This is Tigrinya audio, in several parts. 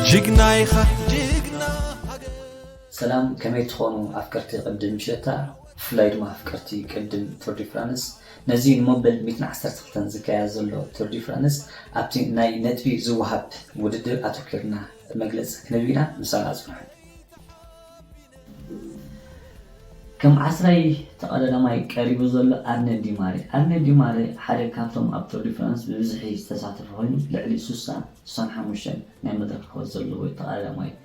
ጅግና ኢኻ ጅግና ሃገር። ሰላም፣ ከመይ ትኾኑ ኣፍቀርቲ ቅድም ሸታ፣ ብፍላይ ድማ ኣፍቀርቲ ቅድም ቱር ዲ ፍራንስ? ነዚ ንመበል ሚእትን ዓሰርተ ክልተን ዝካየድ ዘሎ ቱር ዲ ፍራንስ ኣብቲ ናይ ነጥቢ ዝወሃብ ውድድር ኣተኲርና መግለጺ ክንህብ ኢና። ምሳና ጽንሑ። ከም ዓስራይ ተቐዳዳማይ ቀሪቡ ዘሎ ኣርነ ዲማሬ። ኣርነ ዲማሬ ሓደ ካብቶም ኣብ ቱር ዲ ፍራንስ ብብዝሒ ዝተሳተፈ ኮይኑ፣ ልዕሊ ስሳ፣ ስሳን ሓሙሽተን ናይ መድረኽ ዓወት ዘለዎ ተቐዳዳማይ እዩ።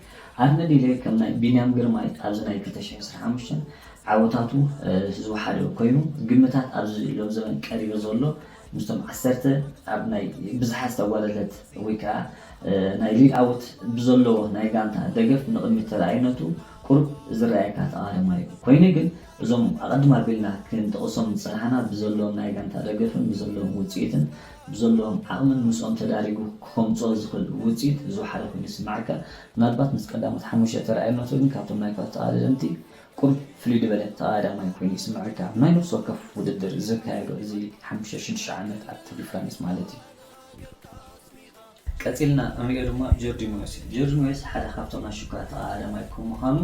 ኣርነ ዲማሬ ከም ናይ ቢንያም ግርማይ ኣብዚ ናይ ክልተ ሽሕን ዓሰርተ ሓሙሽተን ዓወታቱ፣ እ፣ ዝወሓደ ኮይኑ፣ ግምታት ኣብዚ ሎም ዘበን ቀሪቡ ዘሎ ምስቶም ዓሰርተ ኣብ ናይ ብዝሓት ዝተጓደለት ወይ ከዓ፣ እ፣ ናይ ሊድ ኣውት ብዘለዎ ናይ ጋንታ ደገፍ ንቕድሚት ተረኣይነቱ ቁሩብ ዝረኣየካ ተቓዳዳማይ እዩ። ኮይኑ ግን እዞም ኣቐድም ኣቢልና ክንጠቕሶም ዝጸናሕና ብዘለዎም ናይ ጋንታ ደገፍን ብዘለዎም ውጽኢትን ብዘለዎም ዓቕምን ምስኦም ተዳሪጉ ክኸምጽኦ ዝኽእል ውጽኢት ዝወሓደ ኮይኑ ይስምዓካ። ምናልባት ምስ ቀዳሞት ሓሙሽተ ተረኣይነቱ ግን ካብቶም ናይ ኳስ ተቓዳደምቲ ቁሩብ ፍልይ ዝበለ ተቐዳዳማይ ኮይኑ ይስምዓካ። ኣብ ናይ ነፍሲ ወከፍ ውድድር ዝካየዶ እዚ ሓሙሽተ ሽዱሽተ ዓመት ኣብ ቱር ዲ ፍራንስ ማለት እዩ። ቀጺልና እንሪኦ ድማ ጆርጂ ሞይስ እዩ። ጆርጂ ሞይስ ሓደ ካብቶም ኣሽኳ ተቐዳዳማይ ከም ምዃኑ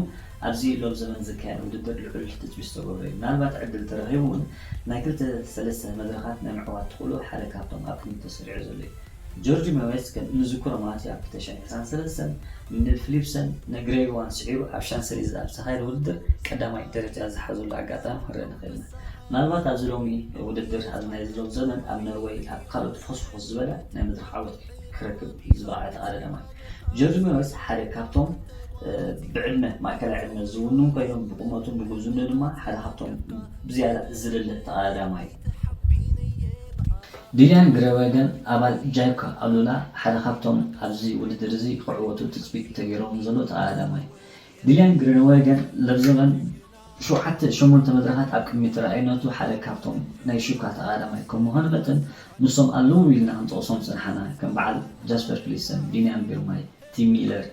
ኣብዚ ሎም ዘመን ዝካየድ ውድድር ልዑል ትጽቢት ዝተገብሮ እዩ። ምናልባት ዕድል ተረኺቡ እውን ናይ ክልተ ሰለስተ መድረኻት ናይ ምዕዋት ተኽእሎ ሓደ ካብቶም ኣብ ቅድሚት ተሰሪዑ ዘሎ እዩ። ጆርጂ ሞይስ ከም እንዝክሮ ማለት እዩ ኣብ ክልተ ሽሕን ዕስራን ሰለስተን ንፊሊፕሰን ንግሬጎዋን ስዒሩ ኣብ ሻንሰሊዝ ኣብ ዝተኻየደ ውድድር ቀዳማይ ደረጃ ዝሓዘሉ ኣጋጣሚ ክንርኢ ንኽእል ኢና። ምናልባት ኣብዚ ሎሚ ውድድር ኣብዚ ናይ ሎም ዘመን ኣብ ኖርወይ ካብ ካልኦት ፍኹስ ፍኹስ ዝበለ ናይ መድረኽ ዓወት ክረክብ ዝበቕዐ ተቐዳዳማይ። ጆርጅ ሜሮስ ሓደ ካብቶም፣ እ፣ ብዕድመ ማእከላይ ዕድመ ዝውንን ኮይኖም ብቁመቱን ብጉብዝኑ ድማ ሓደ ካብቶም ብዝያዳ ዝልለ ተቐዳዳማይ እዩ። ዲልያን ግረወገን ኣባል ጃይኮ ኣሉላ ሓደ ካብቶም ኣብዚ ውድድር እዚ ክዕወቱ ትጽቢት ተገይሮም ዘሎ ተቐዳዳማይ። ዲልያን ግረወገን ለብዘበን ሸውዓተ ሸሞንተ መድረኻት ኣብ ቅድሚ ተረኣይነቱ ሓደ ካብቶም ናይ ሹካ ተቐዳዳማይ ከም ምዃኑ መጠን፣ ንሶም ኣለዉ ኢልና ክንጠቕሶም ዝጸናሕና ከም በዓል ጃስፐር ፊሊፕሰን፣ ቢንያም ግርማይ፣ ቲም ሚለር፣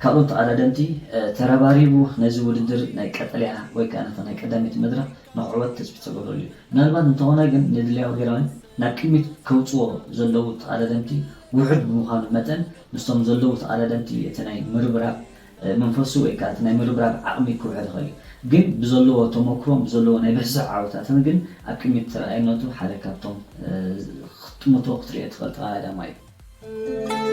ካልኦት ተቐዳደምቲ፣ እ፣ ተረባሪቡ ነዚ ውድድር ናይ ቀጠልያ ወይ ከኣ ነታ ናይ ቀዳመይቲ መድረኽ ንኽዕወት ትጽቢት ዝተገብረሉ እዩ። ምናልባት እንተኾነ ግን ንድልያዊ ግርማይ ናብ ቅድሚት ከውጽዎ ዘለዉ ተቐዳደምቲ ውሑድ ብምዃኑ መጠን፣ ንሶም ዘለዉ ተቐዳደምቲ እቲ ናይ ምርብራብ መንፈሱ ወይ ከዓ እቲ ናይ ምርብራብ ዓቕሚ ክውሕድ ይኽእል እዩ። ግን ብዘለዎ ተመክሮን ብዘለዎ ናይ ብሕስራሕ ዓወታትን ግን ኣብ ቅድሚት ተረኣይነቱ ሓደ ካብቶም፣ እ፣ ክትጥምቶ ክትሪኦ ትኽእል ተቐዳዳማይ እዩ።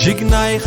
ጅግና ኢኻ